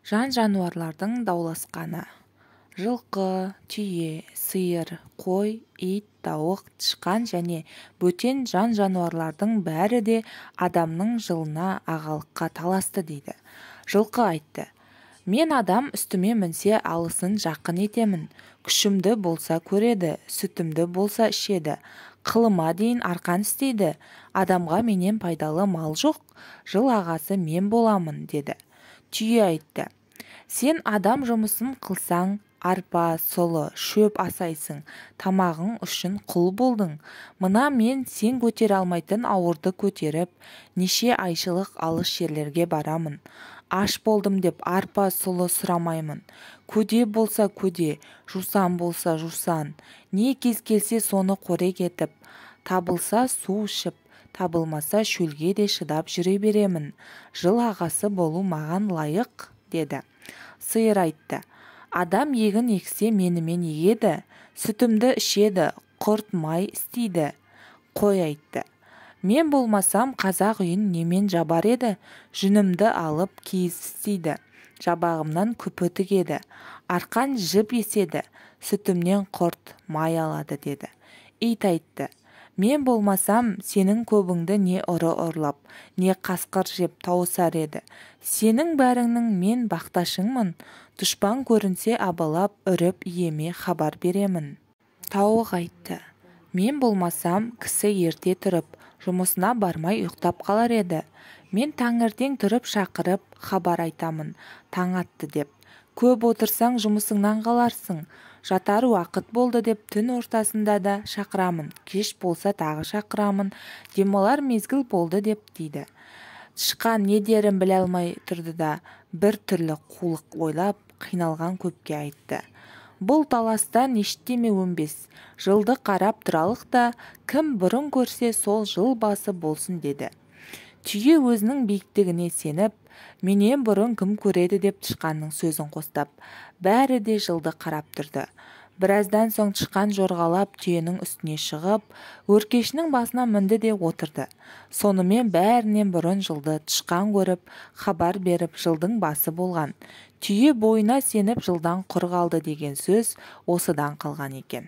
Жан-жануарлардың дауласқаны. Жылқы, түйе, сиыр, қой, ит, тауық, тышқан және бөтен жан-жануарлардың бәрі де адамның жылына ағалыққа таласты дейді. Жылқы айтты: «Мен адам үстіме мінсе, алысын жақын етемін, күшімді болса көреді, сүтімді болса ішеді, қылыма дейін арқан істейді. Адамға менен пайдалы мал жоқ, жыл ағасы мен боламын», – деді. Түйе айтты: «Сен адам жұмысын қылсаң, арпа, сұлы, шөп асайсың, тамағың үшін құл болдың. Мына мен сен көтере алмайтын ауырды көтеріп, неше айшылық алыс жерлерге барамын. Аш болдым деп арпа, сұлы сұрамаймын. Көде болса көде, жусан болса жусан, не кез келсе соны қорек етіп, табылса су ішіп, табылмаса шөлге де шыдап жүре беремін. Жыл ағасы болу маған лайық», – деді. Сиыр айтты: «Адам егін ексе, менімен егеді, сүтімді ішеді, құрт май істейді». Қой айтты: «Мен болмасам, қазақ үйін немен жабар еді? Жүнімді алып киіз істейді, жабағымнан күпі тігеді, арқан жіп еседі, сүтімнен құрт май алады», – деді. Ит айтты: «Мен болмасам, сенің көбіңді не ұры ұрлап, не қасқыр жеп тауысар еді. Сенің бәріңнің мен бақташыңмын, дұшпан көрінсе, абалап үріп иеме хабар беремін». Тауық айтты: «Мен болмасам, кісі ерте тұрып, жұмысына бармай ұйықтап қалар еді. Мен таңертең тұрып шақырып, хабар айтамын, таң атты деп. Көп отырсаң, жұмысыңнан қаларсың, жатар уақыт болды деп түн ортасында да шақырамын, кеш болса тағы шақырамын, демалар мезгіл болды деп», – дейді. Тышқан не дерін біле алмай тұрды да, бір түрлі қулық ойлап, қиналған көпке айтты: «Бұл таластан ештеме өнбес, жылды қарап тұралық та, кім бұрын көрсе, сол жыл басы болсын», – деді. Түйе өзінің биіктігіне сеніп, менен бұрын кім көреді деп тышқанның сөзін қостап, бәрі де жылды қарап тұрды. Біраздан соң тышқан жорғалап түйенің үстіне шығып, өркешінің басына мінді де отырды. Сонымен бәрінен бұрын жылды тышқан көріп, хабар беріп, жылдың басы болған. Түйе бойына сеніп, жылдан құр қалды деген сөз осыдан қалған екен.